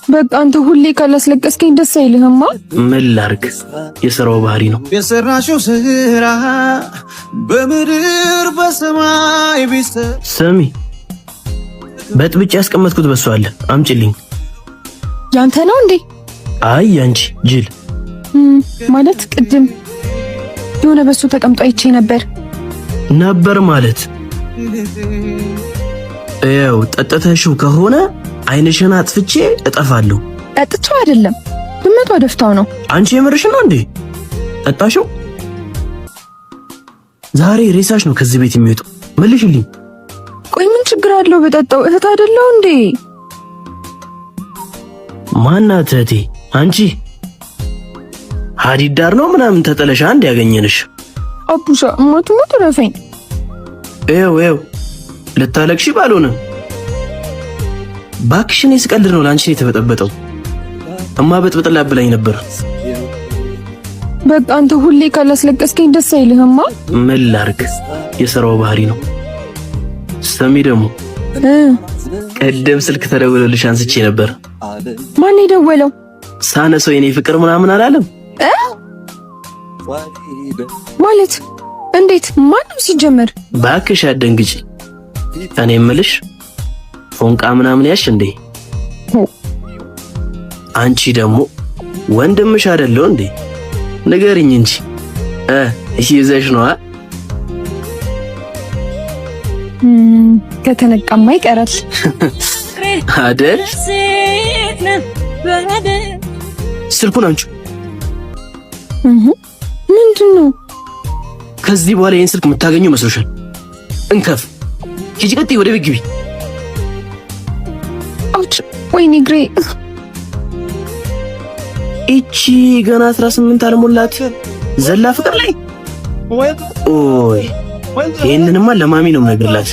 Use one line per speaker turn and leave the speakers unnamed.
በቃ አንተ ሁሌ ካላስለቀስከኝ ደስ አይልህማ።
ምን ላርግ? የስራው ባህሪ ነው።
የሰራሽው ስራ በምድር በሰማይ ቢሰ
ስሚ፣ በጥብጬ ያስቀመጥኩት በሷ አለ፣ አምጪልኝ።
ያንተ ነው እንዴ?
አይ ያንቺ ጅል።
ማለት ቅድም የሆነ በሱ ተቀምጦ አይቼ ነበር።
ነበር ማለት ይኸው ጠጥተሽው ከሆነ አይንሽን አጥፍቼ እጠፋለሁ።
ጠጥቼው አይደለም፣ ድመቷ ደፍታው ነው።
አንቺ የምርሽ ነው እንዴ? ጠጣሽው? ዛሬ ሬሳሽ ነው ከዚህ ቤት የሚወጣው። መልሽልኝ።
ቆይ ምን ችግር አለው በጠጣው? እህት አይደለው እንዴ?
ማናት እህቴ? አንቺ ሀዲድ ዳር ነው ምናምን ተጠለሽ አንድ ያገኘንሽ።
አቡሻ እማትሞት ረፈኝ።
ይኸው ይኸው ልታለቅሺ ባልሆነ ባክሽን የስቀልድ ነው ለአንቺ የተበጠበጠው። እማ በጥብጥላ ብላኝ ነበር።
በቃ አንተ ሁሌ ካላስለቀስከኝ ደስ አይልህማ።
ምን ላርግ? የስራው ባህሪ ነው። ሰሚ ደግሞ ቀደም ስልክ ተደውሎልሽ አንስቼ ነበር።
ማን የደወለው?
ሳነሰው የኔ ፍቅር ምናምን አላለም
ማለት እንዴት? ማንም ሲጀመር
ባክሽ አትደንግጪ። እኔ የምልሽ ፎንቃ ምናምን ያሽ እንዴ? አንቺ ደግሞ ወንድምሽ አይደለው እንዴ? ንገሪኝ እንጂ ይዘሽ ነዋ።
ከተነቃማ ይቀራል
አይደል? ስልኩን አንቺ።
ምንድን ነው?
ከዚህ በኋላ ይህን ስልክ የምታገኘው መስሎሻል? እንከፍ ሂጂ፣ ቀጥይ፣ ወደ ቤት ግቢ።
አውጭ! ወይኔ እግሬ!
እቺ ገና 18 አልሞላት ዘላ ፍቅር ላይ። ኦይ ይህንንማ ለማሚ ነው የምነግርላት።